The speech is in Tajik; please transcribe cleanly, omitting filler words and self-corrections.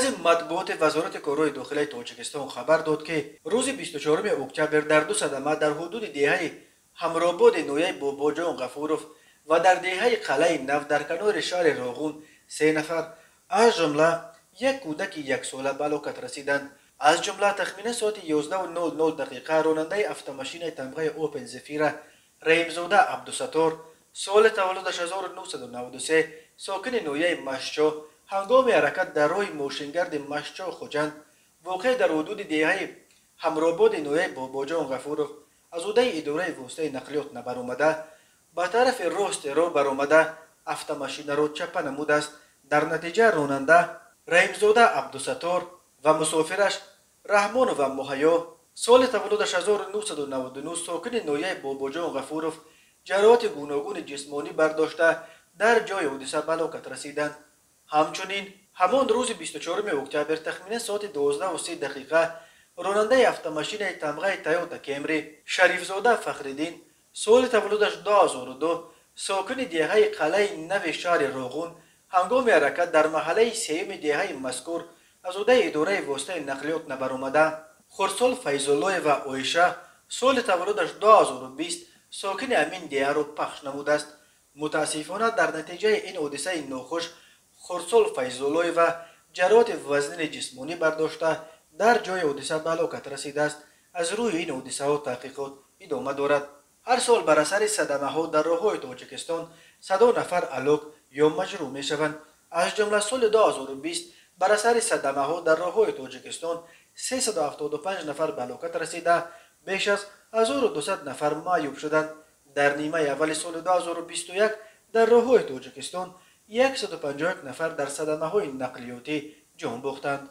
Маркази матбуоти Вазорати корҳои дохилаи Тоҷикистон хабар дод, ки рӯзи 24 октябр дар ду садама дар ҳудуди деҳаи Ҳамрободи ноҳияи Бобоҷон Ғафуров ва дар деҳаи Қалъаи Нав дар канори шаҳри Роғун се нафар, аз ҷумла як кӯдаки яксола, ба ҳалокат расиданд. Аз ҷумла тахминан соати 11:00 дақиқа ронандаи автомашинаи тамғаи Опел Зефира Раҳимзода Абдусаттор, соли таваллудаш 1993, сокини ноҳияи Машчо, ҳангоми ҳаракат дар роҳи мошингарди Машчо Хуҷанд, воқеъ дар ҳудуди деҳаи Ҳамрободи ноҳияи Бобоҷон Ғафуров, аз ӯҳдаи идораи воситаи нақлиёт набаромада, ба тарафи рости роҳ баромада, автомашинаро чапа намудааст. Дар натиҷа ронанда Раҳимзода Абдусаттор ва мусофираш Раҳмонова Муҳайё, соли таваллудаш 1999, сокини ноҳияи Бобоҷон Ғафуров, ҷароҳати гуногуни ҷисмонӣ бардошта, дар ҷои ҳодиса ба ҳалокат расиданд. Ҳамчунин ҳамон рӯзи 24 октябр тахминан соати 12:30 дақиқа ронандаи автомашинаи тамғаи Тойота Кемри Шарифзода Фахриддин, соли таваллудаш 2002, сокини деҳаи Қалъаи Нави шаҳри Роғун, ҳангоми ҳаракат дар маҳаллаи сеюми деҳаи мазкур аз ӯҳдаи идораи воситаи нақлиёт набаромада, хурдсол Файзуллоева Оиша, соли таваллудаш 2020, сокини ҳамин деҳаро пахш намудааст. Мутаассифона, дар натиҷаи ин ҳодисаи нохуш хурдсол Файзуллоева ҷароҳати вазнини ҷисмонӣ бардошта, дар ҷои ҳодиса ба ҳалокат расидааст. Аз рӯи ин ҳодисаҳо таҳқиқот идома дорад. Ҳар сол бар асари садамаҳо дар роҳҳои Тоҷикистон садо нафар ҳалок ё маҷрӯҳ мешаванд. Аз ҷумла соли 2020 бар асари садамаҳо дар роҳҳои Тоҷикистон 375 нафар ба ҳалокат расида, беш аз 1200 нафар маъюб шуданд. Дар нимаи аввали соли 2021 дар роҳҳои Тоҷикистон 151 нафар дар садамаҳои нақлиётӣ ҷон бохтанд.